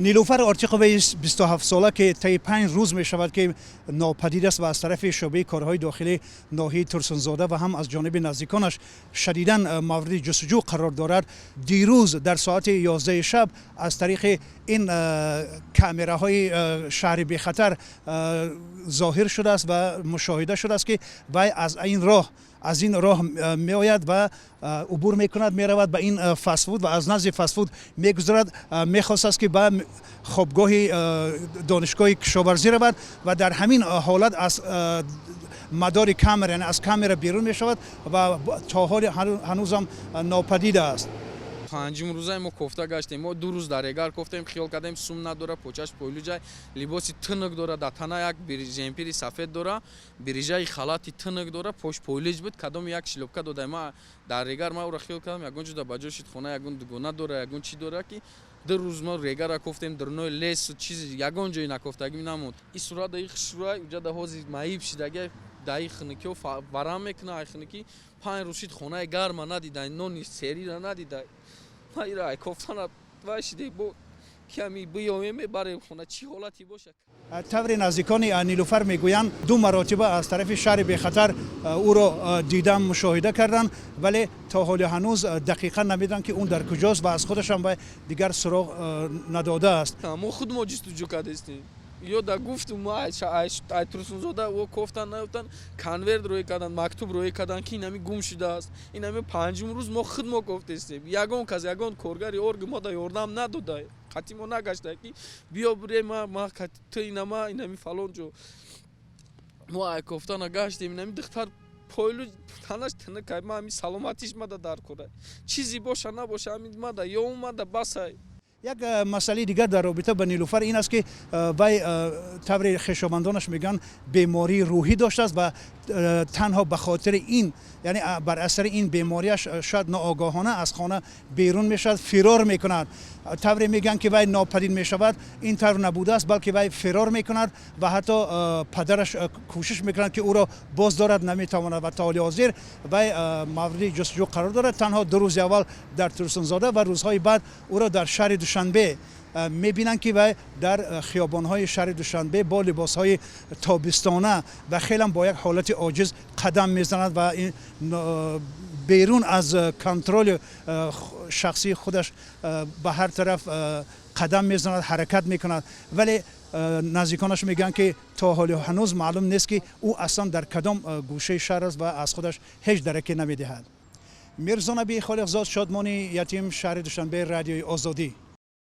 Нилуфар Ортиқоваи 27сола, ки таи 5 рӯз мешавад, ки нопадид аст ва аз тарафи шӯъбаи корҳои дохилии ноҳияи Турсунзода ва ҳам аз ҷониби наздиконаш шадидан мавриди ҷустуҷӯ қарор дорад, дирӯз дар соати 11 шаб аз тариқи ин камераҳои шаҳри бехатар зоҳир шудааст ва мушоҳида шудааст, ки вай аз ин роҳ меояд ва убур мекунад, меравад ба ин фастфуд ва аз назди фастфуд мегузарад. Мехостааст, ки ба хобгоҳи донишгоҳи кишоварзӣ равад ва дар ҳамин ҳолат аз мадори камера, яъне аз камера берун мешавад ва то ҳоли ҳанӯзам нопадид аст. Панҷум рӯзае мо кофта гаштем. Мо 2 рӯз дар регар кофтем, хиёл кардем, сум надора, почаш пойлуҷай, либоси тунук дора, дар тана як жемпири сафед дора, бирижаи халати тунук дора, пош пойлиҷ буд, кадоми як шлёпка дода. Ма дар регар ма ӯро хиёл кардам, ягон ҷуда ба ҷо шид, хона ягон дугона дора, ягон чӣ дора, ки 2 рӯз мо регара кофтем, дурнои лесу чизи, ягон ҷои накофтагӣ намонд. И сурат даи хушрӯай уҷада ҳози маиб шидаги, даи хунукиҳо варам мекуна. Ай хунукӣ 5 рӯз шид, хонаи гарма надида, нони серира надида. Ира кофтана вай шиде, бо ками биёем, мебарем хона, чӣ ҳолате бошад. Тавре наздикони Нилуфар мегӯянд, ду маротиба аз тарафи шаҳри бехатар ӯро дидан, мушоҳида карданд, вале то ҳоли ҳанӯз дақиқан намедонанд, ки ӯ дар куҷост ва аз худашам ба дигар суроғ надодааст. Мо худ мо ҷустуҷӯ кардастем. Ё да гуфтум, ай Турсунзода о кофтан, наёфтан, конверт рӯй кардан, мактуб рӯй кардан, ки инами гум шудааст. Инами панҷум рӯз мо худ мо кофтестем. Ягон кас, ягон коргари орган мо да ёрдам надода, қатъи мо нагашта, ки биё бире, ма ту инама инами фалон ҷо. Мо ай кофтана гаштем. Инами духтар пойлу танаш тинакай, ма ами саломатиш мада дар кора, чизе боша набоша, ами мада ё омада басай. Як масъалаи дигар дар робита ба Нилуфар ин аст, ки вай, тавре хешовандонаш мегӯянд, бемории рӯҳӣ доштааст ва танҳо ба хотири ин, яъне бар асари ин бемориаш, шояд ноогоҳона аз хона берун мешавад, фирор мекунад. Тавре мегӯянд, ки вай нопадид мешавад, ин тавр набудааст, балки вай фирор мекунад ва ҳатто падараш кӯшиш мекунад, ки ӯро боз дорад, наметавонад ва то ҳоли ҳозир вай мавриди ҷустуҷӯ қарор дорад. Танҳо 2 рӯзи аввал дар Турсунзода ва рӯзҳои баъд ӯро дар шаҳри Душанбе мебинанд, ки вай дар хиёбонҳои шаҳри Душанбе бо либосҳои тобистона ва хелам бо як ҳолати оҷиз қадам мезанад ва берун аз контроли шахсии худаш ба ҳар тараф қадам мезанад, ҳаракат мекунад. Вале наздиконаш мегӯянд, ки то ҳоли ҳанӯз маълум нест, ки ӯ аслан дар кадом гӯшаи шаҳр аст ва аз худаш ҳеҷ дараке намедиҳад. Мирзонаби Холиқзод, Шодмони Ятим, шаҳри Душанбе, Радиои Озодӣ.